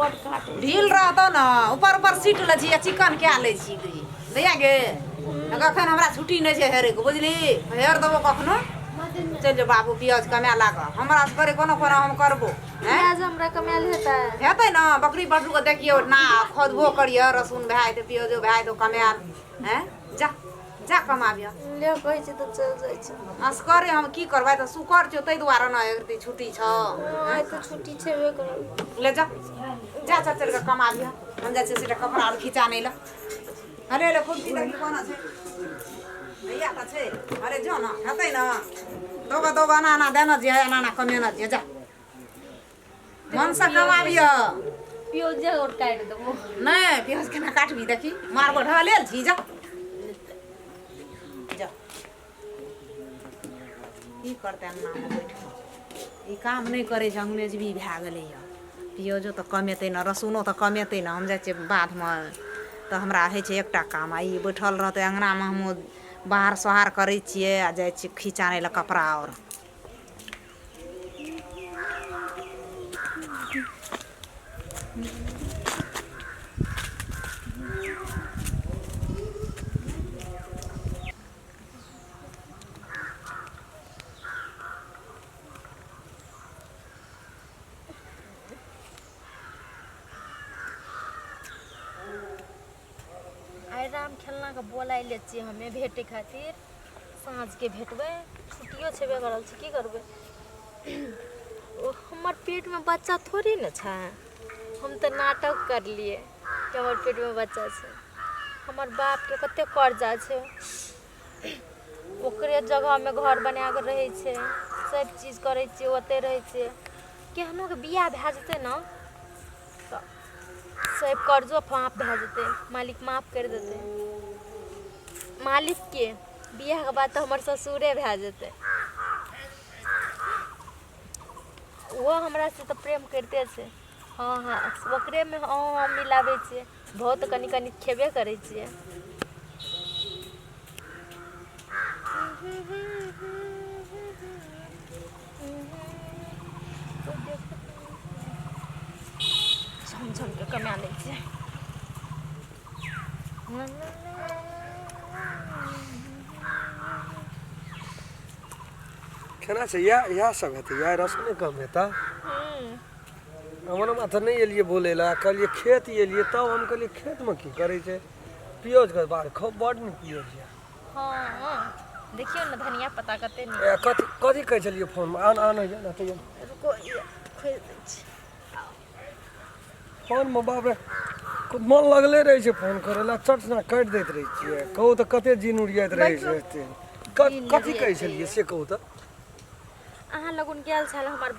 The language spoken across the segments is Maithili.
बड काटै। ढील रहतौ ने, ऊपर ऊपर सीट लै छी आ चिकन कए लै छी गे। दैया गे, एखन हमरा छुट्टी नहि छै हेरैके, बुझली? हेर देबो कखनो। चलि जो बाबू, पियाज कमाए लागऽ। हमरा से करे कोनो कोनो हम करबो। हैं? प्याज हमरा कमायल हेतै? हेतै ने। बकरी बटरू के देखियौ ना, खोदबो करियौ, रसुन भए जेतै, पियाजो भए जेतौ कमायल। हैं, जा जा, कमाबियौ। ले कहै छी तऽ चलि जाइ छी। असगरे हम की करबै? तऽ सुकर छौ, ताहि दुआरे ने एक छुट्टी छौ। आइ तऽ छुट्टी छेबे करल। ले जा जा, चल चल कऽ कमाबियौ। हम जाइ छियै सीधा कपड़ा आर खिचानै लए। अरे अरे, खुर्सी देखी कोना छै? भैया तऽ छै। अरे जो ने, हेतै ने। दोगो दोगो एना एना देने छियै, एना एना कमेने छियै। जा, मनसँ कमाबियौ। प्याजे और काटि देबो। नहि, प्याज केना काटबी? देखी, मारबो। ढलेल छी। जा जा, की करतै अंगनामे बैठ कऽ? ई काम नहि करै छै, अंग्रेजबी भए गेलैए। पियाजो तऽ कमेतै ने, रसुनो तऽ कमेतै ने। हम जाइ छियै बाधमे तऽ हमरा होइ छै एकटा काम, आ ई बैठल रहतै अङ्गनामे। हमहूँ बाहर सोहार करै छियै आ जाइ छियै खींच आनै लए कपड़ा आओर। आइ राम खेलनाके बोलाय लै छियै हमे भेटै खातिर। साँझके भेटबै, छुट्टियो छेबे करल छै। की करबै? ओ हमर पेटमे बच्चा थोड़े ने छै। हम तऽ नाटक करलियै कि हमर पेटमे बच्चा छै। हमर बापके कतेक कर्जा छै, ओकरे जगहमे घर बना कऽ रहै छै, सभ चीज करै छियै, ओतहि रहै छियै। केहनोके बियाह भए जेतै ने तऽ सभ कर्जो माफ भए जेतै, मालिक माफ करि देतै। मालिकके बियाहके बाद तऽ हमर ससुरे भए जेतै। ओहो हमरासँ तऽ प्रेम करिते छै। हँ हँ, ओकरेमे हँ हँ मिलाबै छियै। बहुत कनि कनि खेबे करै छियै। झम झमके कमा लै छियै। केना छै? इएह इएह सब हेतै, इएह रसने कम हेतै। हमर माथा नहि एलियै बोलै लए, कहलियै खेत एलियै तब हम कहलियै खेतमे की करै छै पियोजके बार खूब बड्ड नीक पियोज यऽ। हँ, देखियौ ने, धनिया पत्ता कते नीक। ए, कथी कथी कहै छलियै फोनमे? आन आन होइए ने तऽ। रुको, ई खोलि दै छी। फोनमे बाप रे, मन लगले रहै छै फोन करै लए, चट सिना काटि दैत रहै छियै। कहू तऽ, कते जीन उड़ियाइत रहै छै एते। कथी कहै छलियै से कहू तऽ। अहाँ लगुन गेल छल हमर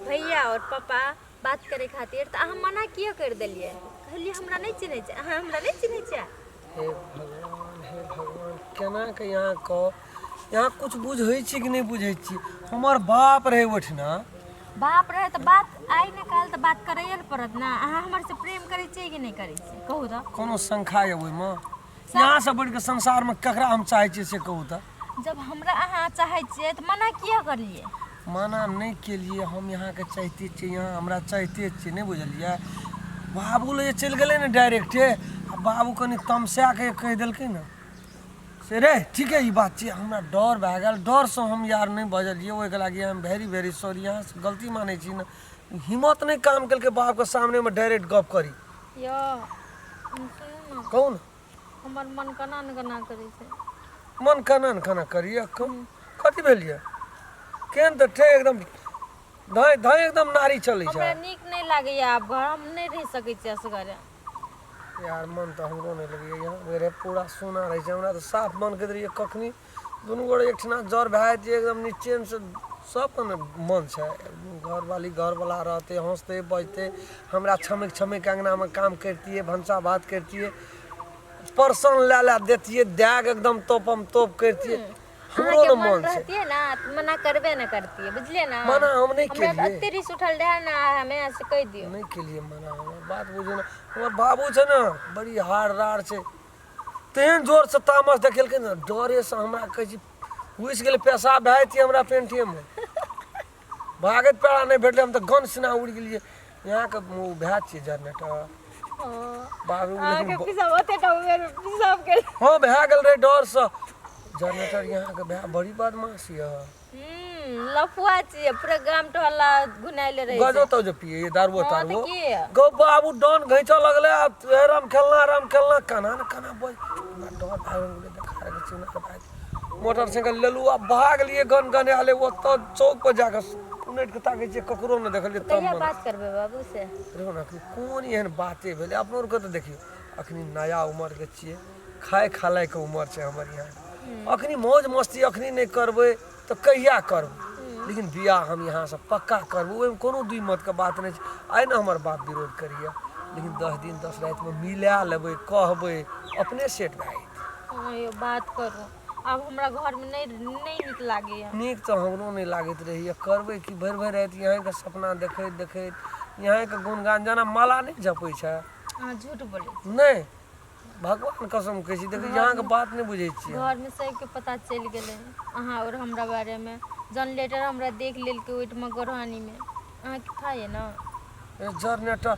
भैया और पापा बात करे खातिर, तऽ अहाँ मना किया कर देलियै? कहलियै हमरा नहि चिन्है छै। अहाँ हमरा नहि चिन्है छियै? हे भगवान, हे भगवान, केना के यहाँ कह, यहाँ कुछ बुझै छी कि नहि बुझै छी? हमर बाप रहै ओहिठिना। बाप रहै तऽ बात आइ ने काल्हि तऽ बात करैए ने पड़त ने। अहाँ हमर से प्रेम करै छियै कि नहि करै छियै, कहू तऽ। कोनो शंखा यऽ ओहिमे? यहाँसँ बढ़ि कऽ संसारमे ककरा हम चाहै छियै से कहू तऽ। जब हमरा अहाँ चाहै छियै तऽ मना किया करलियै? मना नहि केलियै हम, यहाँके चाहिते छियै, यहाँ हमरा चाहिते छियै, नहि बुझलियै? बाबू लग जे चलि गेलै ने डायरेक्टे, आ बाबू कनि तमसा कऽ कहि देलकै ने से रे ठीके ई बात छै, हमरा डर भए गेल। डरसँ हम यार नहि बजलियै। ओहिके लागि I am very very sorry, अहाँसँ गलती मानै छी ने। हिम्मत नहि काम केलकै बापके सामनेमे डायरेक्ट गप करी। यौ सुनू ने। कहू ने। हमर मन केना ने केना करै छै। मन केना ने केना करिए? कथी भेल यऽ? केहन तऽ ठे एकदम धाँइ धाँइ एकदम नारी चलै छै। हमरा नीक नहि लागैया आब घर, हम नहि रहि सकै छी असगरे। यार, मन तऽ हमरो नहि लगैया यहाँ मेरे। पूरा सोना रहै छै। हमरा तऽ साफ मन करैत रहैया कखनी दुनू गोटे एकठिना जर भए जैतियै एकदम निश्चिन्तसँ। सबके ने मन छै घरवाली घरवला रहतै, हँसतै बजतै, हमरा छमकि छमकि अङ्गनामे काम करितियै, भनसा भात करितियै, परसन लए लए देतियै, दए कऽ एकदम तोपम तोप करितियै। हमरो अहाँके ने मन मन छै। रहतियै ने तऽ मना करबे ने करतियै, बुझलियै ने? मना हम नहि हमरा तऽ केलियै। एते रिस उठल रहए ने हमे, से कहि दियौ। नहि केलियै मना। हमर बात बुझू ने, हमर बाबू छै ने बड़ी हार रार छै। तेहन जोरसँ तामस देखेलकै ने, डरेसँ हमरा कहै छी घुसि गेलै, पेशाब भए जैतियै हमरा पेंटेमे। भागैत पैरा नहि भेटलै, हम तऽ गन सिना उड़ि गेलियै। यहाँके ओ भए छियै जनरेटर। हँ। बाबू अहाँके लेकिन पिसाब ओते टा उमेर मे पिसाब के। हँ, भए गेल रहै डरसँ जनरेटर। यहाँके भए बड़ी बदमाश यऽ। लफुआ छियै, पूरा गाम टहला घुनाइले रहै गजो छै। तजो पिए दारुओ। हँ तऽ तारुओ की गौ बाबू डन घैंचऽ लगलै आ हे राम खेलना राम खेलना केना ने केना बोल। हमरा डर भए गेलै, देखा रहल छी ने भाइ। मोटरसाइकिल लेलहुँ आ भागलियै गन गनाएले। ओतऽ चौक पर जाकऽ उनटि कऽ ताकै छियै, ककरो नहि देखलियै तब कहिया मन बात करबै बाबू से? देखो ने, अखनी कोन एहन बाते भेलै अपनो आरके तऽ देखियौ, अखनी नया उमरके छियै, खाय खालायके उमर छै हमर यहाँ। अखनी मौज मस्ती अखनी नहि करबै तऽ कहिया करबै? लेकिन बियाह हम यहाँसँ पक्का करबै, ओहिमे कोनो दुइ मतके बात नहि छै। आइ ने हमर बाप विरोध करैए, लेकिन 10 दिन 10 रातिमे मिला लेबै, कहबै, अपने सेट भए जेतै। हँ यौ, बात करू आब। हमरा घरमे नहि नहि नीक लागैए। नीक तऽ हमरो नहि लागैत रहैए, करबै कि? भरि भरि राति यहाँके सपना देखैत देखैत यहाँके गुणगान जेना माला नहि जपै छै। अहाँ झूठ बोलै छी। नहि, भगवान कसम कहै छी। देखियौ, अहाँके बात नहि बुझै छियै। घरमे सबके पता चलि गेलै अहाँ आओर हमरा बारेमे। जनरेटर हमरा देख लेलकै ओहिठमा गोरहानीमे। अहाँके था यऽ ने? जनरेटर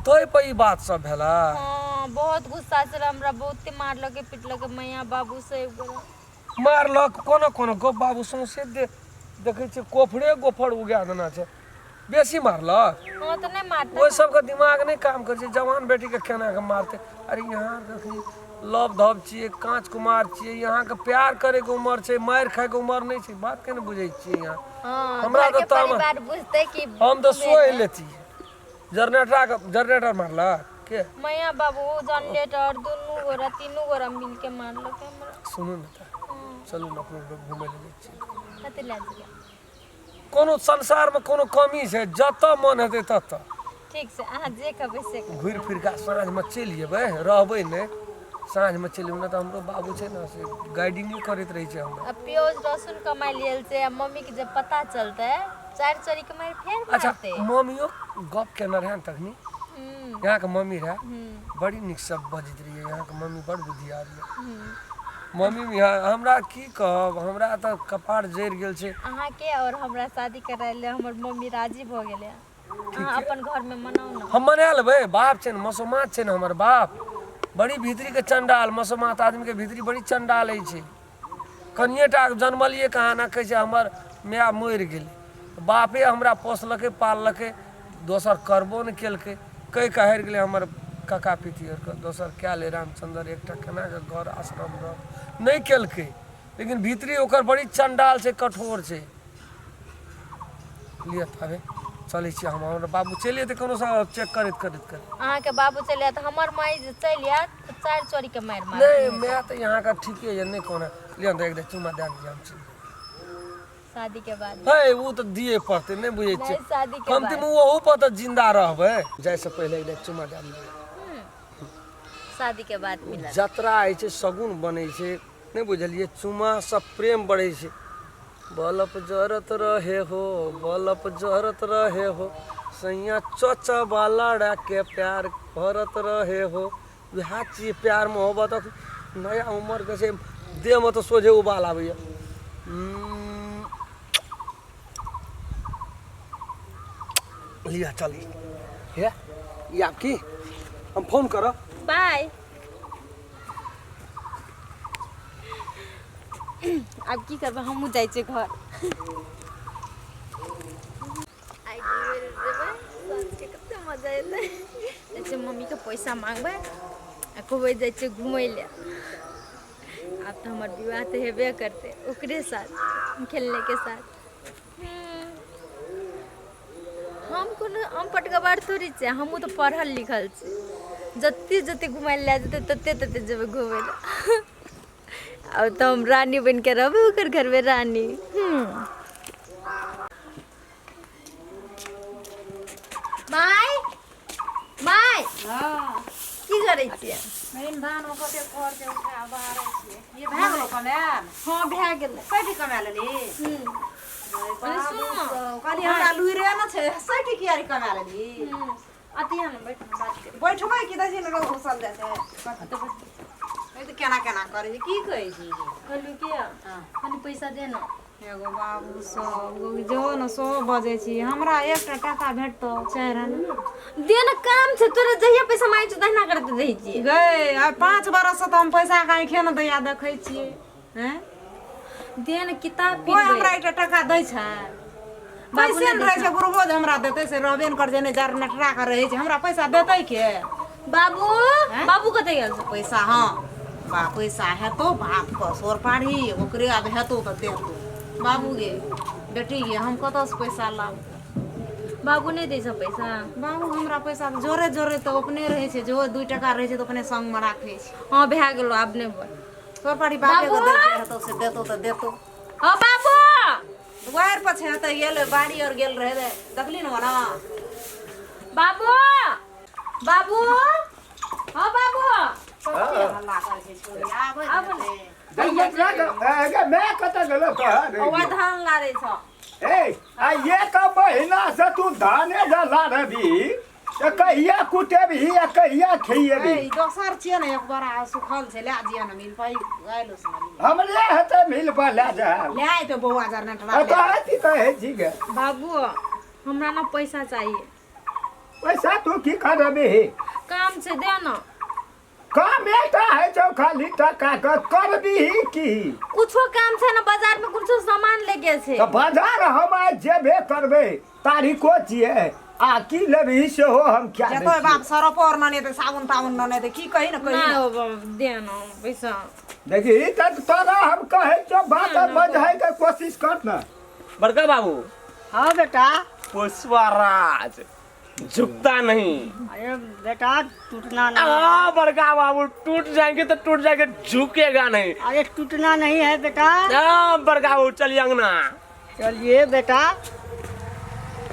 तै पर ई बात सब भेलै? हँ, बहुत गुस्सा छलै हमरा, बहुते मारलकै पिटलकै मैया बाबू सब गोरा। मारलक कोनो कोनो गप बाबू? सौंसे दे देखै छियै कोफरे गोफर उगा देना छै। बेसी मारलक? हँ तऽ नहि मारतै? ओहि सबके दिमाग नहि काम करै छै। जवान बेटीके केना कऽ मारतै? अरे यहाँ देखी, लव धव छियै, काँच कुमार छियै, यहाँके प्यार करैके उमर छै, मारि खायके उमर नहि छै। बात के नहि बुझै छियै यहाँ। हँ। हमरा घरके तऽ तामस- परिवार बुझतै कि हम तऽ सोहि लेतियै। जनरेटरके जनरेटर मारलक के? मैया बाबू, जनरेटर, दुनू गोरा तीनू गोरा मिलके मारलक हमरा। सुनू ने तऽ। हँ। चलू ने, अपनो लोग घुमै लए जाइ छियै। कतऽ लए जेबै? कोनो संसारमे कोनो कमी छै? जतऽ मन हेतै ततऽ। ठीक छै, अहाँ जे कहबै से करबै। घुरि फिर कऽ साँझमे चलि जेबै, रहबै नहि, साँझमे चलि जेबै। नहि तऽ हमरो बाबू छै ने, से गाइडिंगे करैत रहै छै हमरा। आ प्याज लहसुन कमाइ लेल छै, आ मम्मीके जब पता चलतै, चारि चोरी के मारि फेर अच्छा मारतै। मम्मियो गप केने रहै ने तखनी? हूँ। यहाँके मम्मी रहै। हूँ। बड़ी नीकसँ बजैत रहियै। यहाँके मम्मी बड़ बुद्धियार यऽ। हूँ। मम्मी यहाँ हमरा की कहब, हमरा तऽ कपार जरि गेल छै। अहाँके और हमरा शादी कराय ले हमर मम्मी राजी भऽ गेलै। अहाँ अपन घरमे मनाउ ने। हम मना लेबै। बाप छै ने, मसोमात छै ने हमर बाप, बड़ी भीतरीके चंडाल। मसोमात आदमीके भीतरी बड़ी चंडाल होइ छै। कनिए टा जनमलियै, कहाँ ने कहै छै हमर माय मरि गेलै, बापे हमरा पोसलकै पाललकै, दोसर करबो नहि केलकै। कहि कऽ हारि गेलै हमर काका पिती आरके, दोसर कए ले रामचन्द्र, एकटा केना कऽ घर आश्रम रह। नहि केलकै, लेकिन भीतरी ओकर बड़ी चंडाल छै, कठोर छै। लिअ ताबे चलै छी हम। हमर बाबू चलि एतै कोनो चेक करैत करैत करैत। अहाँके बाबू चलि आयत, हमर माय जे चलि आयत तऽ चारि चोरी के मारि मारत। नहि, माय तऽ यहाँके ठीके यऽ, नहि कोनो। लिअ ने तऽ एक बेर चुम्मा दए दिअ, हम चलि जेबै। शादी के बाद। हे, ओ तऽ दिए पड़तै, नहि बुझै छियै? नहि, शादी के कमती बाद। मे ओहू पर तऽ जिन्दा रहबै। जाइसँ पहिले एक बेर चुम्मा दए दिअ। शादी के बाद मिलत। जतरा होइ छै, शगुन बनै छै, नहि बुझलियै? चुम्मासँ प्रेम बढ़ै छै। बलप जरत रहे हो, बलप जरत रहे हो, सैया चचा वाला के प्यार भरत रहे हो। वएह चीज प्यार मोहब्बत। अखन नया उमरके छै, देहमे तऽ सोझे उबाल आबैए। लिअ, चली। हे, ई आब की हम फोन करब। बाय। आब की करबै? हमहूँ जाइ छियै घर। आइ घुमै लए जेबै साँझके, कते मजा एतै। जाइ छियै, मम्मीके पैसा मांगबै आ कहबै जाइ छियै घुमै लए। आब तऽ हमर विवाह तऽ हेबे करतै ओकरे साथ, खेलनेके साथ। हम कोनो अनपढ़ गवार थोड़ी छियै, हमहूँ तऽ पढ़ल लिखल छी। जते जते घुमै लए लए जेतै, तते तते जेबै घुमै लए। आब तऽ हम रानी बनि कऽ रहबै ओकर घरमे रानी। माय, माय। हँ। की करै छियै? मेन धान मे कते खर छै, उठा बाहरै छियै। ये भए गेलो कमायल? हँ, भए गेलै। 60 कमा लेली? हूँ। सुन ने। कहली हमरा लुइरे ने छै, 60 कियारी कमा लेली? अति ने बैठ, बात करी। बैठबै की? दै छै ने, रौद घुसल जाइ छै। नहि तऽ केना केना करै छै, की कहै छी? कहलू कि हँ। कनि पैसा दे ने। एगो बाबू सब जो ने सेहो बजै छी हमरा एकटा टाका भेटतौ चारि आना। दे ने काम छै तोरे जहिया पैसा मांगै छौ तहिना करैत रहै छियै। गै आइ 5 बरससँ तऽ हम पैसाके आँखे ने दैया देखै छियै। हैं दे ने किताब कोइ किनबै। हमरा एकटा टाका दै छै? बाबू पैसे नहि ने दै रहै छै गुरुबो जे हमरा देतै से रहबे ने कर जे नहि जर नटरा के रहै छै हमरा पैसा देतै के? बाबू बाबू कतऽ गेल छौ? पैसा हँ बा पैसा हेतौ बाप के सोर पाड़ी ओकरे आब हेतौ तऽ देतौ। बाबू गे बेटी गे हम कतऽसँ पैसा लाब? बाबू नहि दै छौ पैसा? बाबू हमरा पैसा तऽ जोरे जोरे तऽ अपने रहै छै जो 2 टका रहै छै तऽ अपने संगमे राखै छै। हँ भए गेलो आब नहि बोल। सोर पाड़ी बापे के बाबू! दै के हेतौ से देतौ तऽ देतौ। हँ बाबू दुआरि पर छै तऽ गेल बाड़ी और गेल रहै रे देखली ने ओना। बाबू बाबू हँ बाबू कते हल्ला करै छै छोरी आबै आबो ने। हेतै। मैं कतऽ गेलो तोहर? ओवा धान लारै छौ। ए आ एक महीना से तू धाने जे लारबी तऽ कहिया कुटेबही आ कहिया खिएबी? ए, ई दोसर छियै ने एक बड़ा सुखल छै लए जियै ने मिल पाइ आइलो से ने। हमरे हेतै मिल पर लए जायब। लए अयतौ बौआ जर नटरा आ लए। कहै की कहै छी गे? बाबू हमरा ने पैसा चाहिए। पैसा तू की करबही? काम छै दे ने। काम एकटा होइ छौ खाली टका के करबही की? कुछो काम छै ने बाजार में कुछो सामान लेके छै। तऽ बाजार हम आइ जेबे करबै तारीखो छियै आ की लेबही सेहो हम क्या दै जेतो छियै। बाप सरपो आर नने हेतै साबुन ताबुन नने हेतै की कही ने कही ना ने। हो बाबू दे ने पैसा। देखी तऽ तोरा हम कहै छियौ बात बुझै के कोशिश कर ने। बड़का बाबू। हाँ बेटा। पुष्पराज झुकता नहीं। अरे बेटा टूटना नहीं। आ बड़का बाबू टूट जाएंगे तो टूट जाएंगे झुकेगा नहीं। अरे टूटना नहीं है बेटा। आ बड़का बाबू चलिए अंगना। चलिए बेटा।